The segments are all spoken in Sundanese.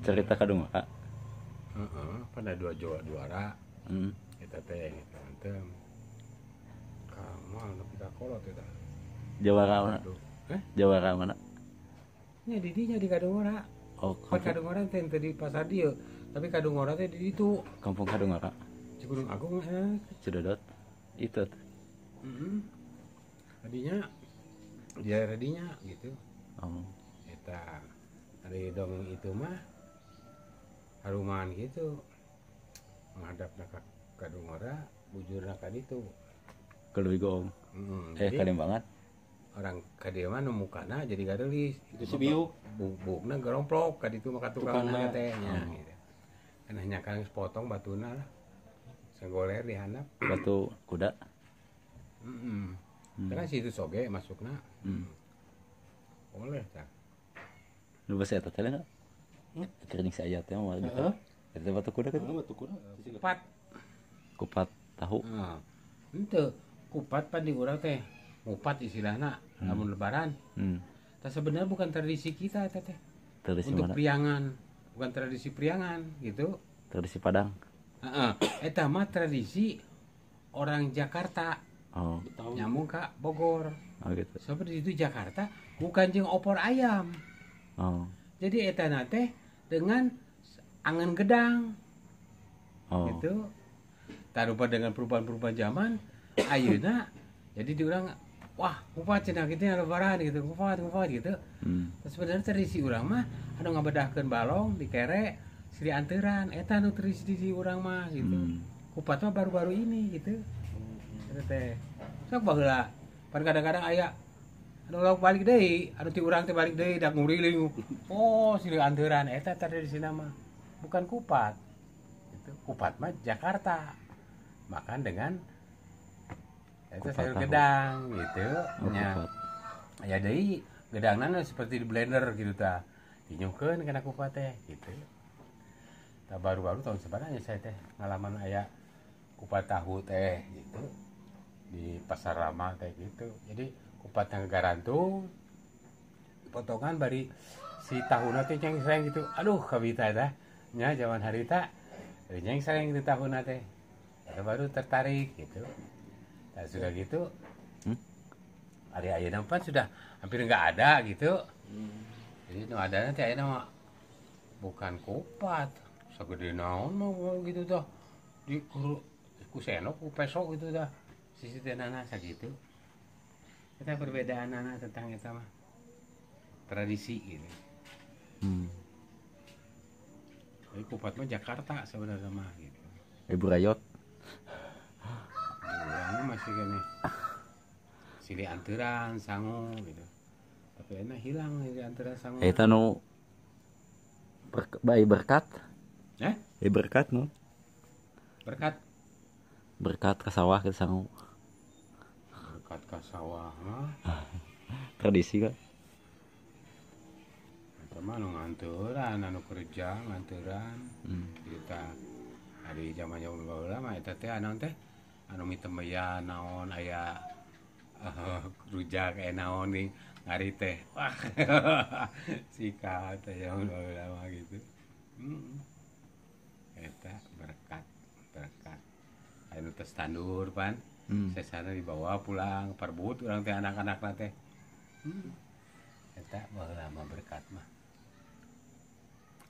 Cerita Kadungora. Heeh, pada dua juara. Eta teh gitu. Kamal nepi ka kolot eta. Jawara mana? Heh? Jawara mana? Nya di dinya di Kadungora. Oh, pan Kadungora teh teu di pasar dieu, tapi Kadungora teh di ditu. Kampung Kadungora. Cigunung Agung Cidodot. Itu. Heeh. Tadinya dia radinya gitu. Oh. Eta ari dongeng itu mah haruman gitu. Menghadap ka Kadungora, bujurna ka ditu. Ke Leuwi Goong. Kalimbangan. Orang ka dieu mah nu mukana jadi gareulis. Itu si biuk. Bubukna garomplok ka ditu mah ka tukangna teh nya gitu. Kan hanya kan potong batuna lah. Senggoler di handap. Batu kuda. Heeh. Kan situ soge masukna. Boleh tah. Nu basa eta teh enggak? Keur si aya teh mah gitu. Eta batu kuda kan? Batu kuda. Kupat. Kupat tahu. Heeh. Henteu, kupat pan di urang teh. Ngupat istilahna lamun lebaran. Tah sebenarnya bukan tradisi kita eta teh. Tradisi untuk mana? Priangan, bukan tradisi Priangan gitu. Tradisi Padang. Heeh. Eta mah tradisi orang Jakarta. Oh. Nyambung ka Bogor. Oh gitu. Seperti itu Jakarta bukan jeung opor ayam. Oh. Jadi eta na teh dengan angan gedang. Oh. Gitu. Tarupa dengan perubahan-perubahan zaman ayeuna jadi diurang wah kupat cenah kitu nya lebaran gitu, kupat gitu. Terus sebenarnya tradisi urang mah anu ngabedahkeun balong dikere silih anteuran eta anu tradisi di urang mah gitu. Kupat mah baru-baru ini gitu. Eta teh. Sok baheula pan kadang-kadang aya anu lauk balik deui, anu ti urang teh balik deui dak nguriling. Oh, silih anteuran eta tradisina mah. Bukan kupat. Gitu. Kupat mah Jakarta. Makan dengan itu sayur gedang gitu. Oh, nya. Ya deui gedangna seperti di blender gitu tah. Dinyukeun kana kupat teh gitu. Tah baru-baru tahun sebenarnya saya teh ngalaman aya kupat tahu teh gitu. Di pasar lama teh gitu. Jadi kupat yang garantung potongan bari si tahuna teh nyengseng gitu. Aduh kabita tah. Nya zaman harita nyengseng gitu tahuna teh. Eta baru tertarik gitu. Nah, sudah gitu, hari ayeuna pan sudah hampir nggak ada gitu. Jadi nu adana teh ayeuna mah bukan kupat, sagede naon mah gitu tah. Di ku senok ku pesok gitu tah. Sisi teh nana sakitu. Eta perbedaanana tentang eta mah. Tradisi gitu. Jadi kupat mah Jakarta sebenarnya mah gitu. Ibu Rayot. Orangnya masih gini silih anteuran sangu gitu. Tapi enak hilang silih anteuran sangu. Eta nu bae berkat. Eh? Berkat nu. Berkat. Berkat ka sawah ke sangu. Berkat ka sawah mah. Tradisi kan. Eta mah nu nganteuran, anu kerja nganteuran. Kita ari zaman-zaman baheula mah eta teh naon teh? Anu mitembeyan naon aya rujak aya naon nih ngari teh. Wah. Sikat teh zaman baheula mah gitu. Eta berkat, berkat. Anu tes tandur pan. Sesana dibawa pulang perbut urang teh anak-anak teh. Eta baheula mah berkat mah.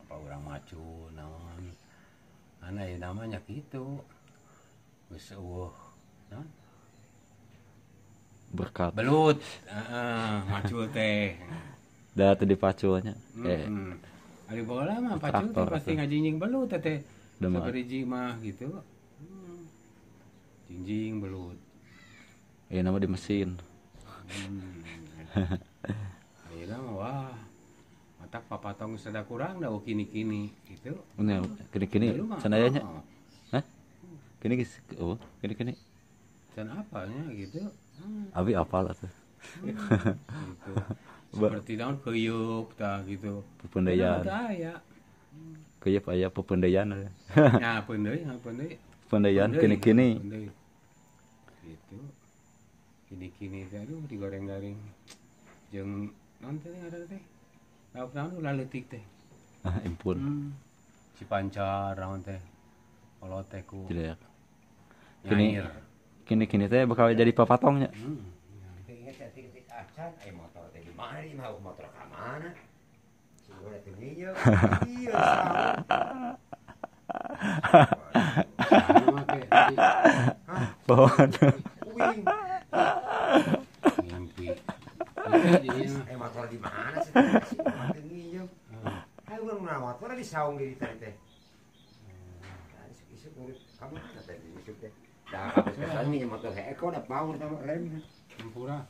Apa urang macu naon. Ana ieu namanya kitu. Geus eueuh naon? Berkat. Belut. Heeh, macul teh. Da teu dipaculnya. Ari baheula mah pacul teh pasti ngajinjing belut teh. Sabariji mah gitu. Jinjing belut. Ieu nama di mesin. Ayeuna mah wah. Matak papatong sada kurang da kini-kini gitu. Nya kini-kini can aya nya. Hah? Kini geus eueuh, kini-kini. Can apalnya gitu. Abi apal atuh. Gitu. Seperti naon keuyeup tah gitu. Pependeyan. Aya. Keuyeup aya pependeyan. Nya peundeuy, peundeuy. Pependeyan kini-kini. Gitu. Kini-kini teh aduh digoreng-goreng. Jeung naon teh ngaranna teh? Lauk naon ulah leutik teh. Ah, impun. Cipancar naon teh. Kolot teh ku. Tidak. Kini kini kini teh bakal jadi papatongnya. Ingat ketik acan aya motor teh di mana di mah motor ka mana? Si gua teh ieu. Iya. Pohon. Uing. Mimpi. Eh motor di mana sih? Teu nginjem. Ayo urang motor di saung di teh teh. Isuk urut ka mana teh isuk teh. Dah habis kesan minjem motor heko da power sama rem. Tempura.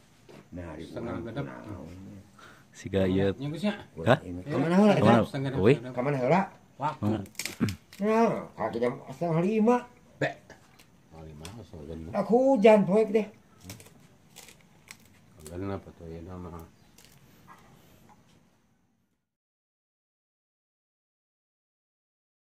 Nah, di setengah gedep. Siga ieu. Hah? Ka mana heula eta? Ka mana heula? Waktu. Nah, kaki jam 4:30. Bek. 4:30 setengah. Aku hujan poek deh. Genep atuh ieu mah.